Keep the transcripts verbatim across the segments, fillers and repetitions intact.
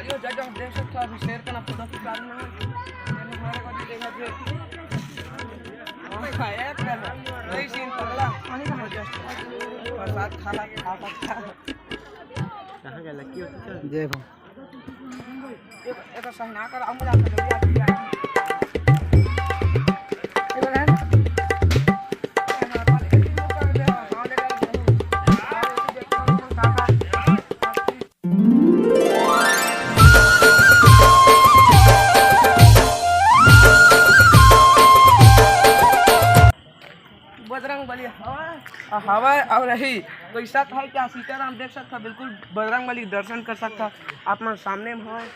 तो जज, आप देख सकते हो, अभी शेर का ना फोटो खिंचा रहे हैं। हमारे को भी देखा थे। हाँ, एक कर रहा। वही सीन पगला। प्रसाद खा, खा, खा, खा। कहाँ गया लक्की? देखो। एक, एक सहना कर, हम लोग आपको जल्दी, जल्दी, जल्दी। ये बघा ना। बजरंग बली हवय, हवय अउ रही। तो ऐसा है क्या, सीताराम देख सकता, बिल्कुल बजरंग बली के दर्शन कर सकता, आप मन सामने में हवय।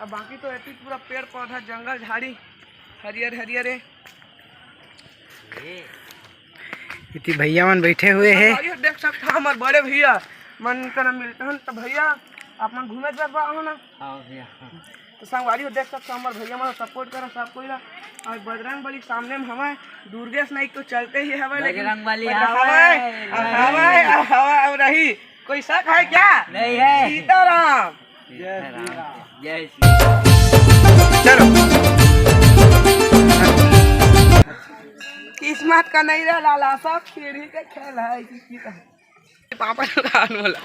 अब बाकी तो एती पूरा पेड़ पौधा, जंगल झाड़ी, हरियर हरियर है। इति भैया मन बैठे हुए हैं। अरे देख सकता, हमारे बड़े भैया मन का नाम मिलता है। तो भैया, आप मन घूमे बर बा हो ना? हाँ भैया। तो संगवारी हो, देख सकता, हमारे भैया मन सपोर्ट करा सब कोई ला। और बजरंग बली सामने में हवय, दुर्गेश नाइक तो चलते ही हवय, लेकिन बजरंग बली हवय, हवय, हवय, हवय, और रही। कोई शक है क्या? नहीं है। सीताराम। जय श्री राम। जय श्री राम। चलो। किस्मत का नहीं रहा लाला, सब खेल ही के खेल है। पापा ने कहा बोला।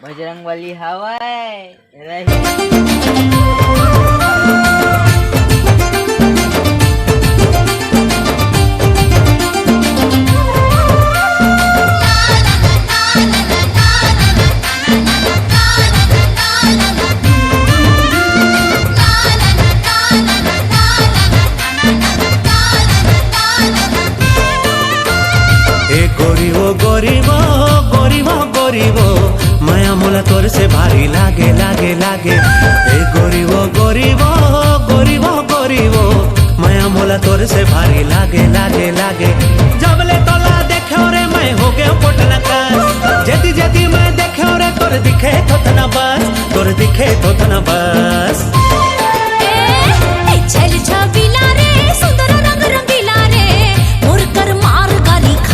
बजरंग बली हवय। ए गोरी वो, गोरी वो, गोरी वो, गोरी वो, मया मोला तोर से भारी लागे, लागे, लागे। ए गोरी वो, गोरी वो, गोरी वो, गोरी वो, मया मोला तोर से भारी लागे, लागे, लागे। जब ले तोला देखे रे, मैं हो गया पोटना कस। जेती जेती मैं देखे रे, तोर दिखे थोथना बस, तोर दिखे थोथना बस।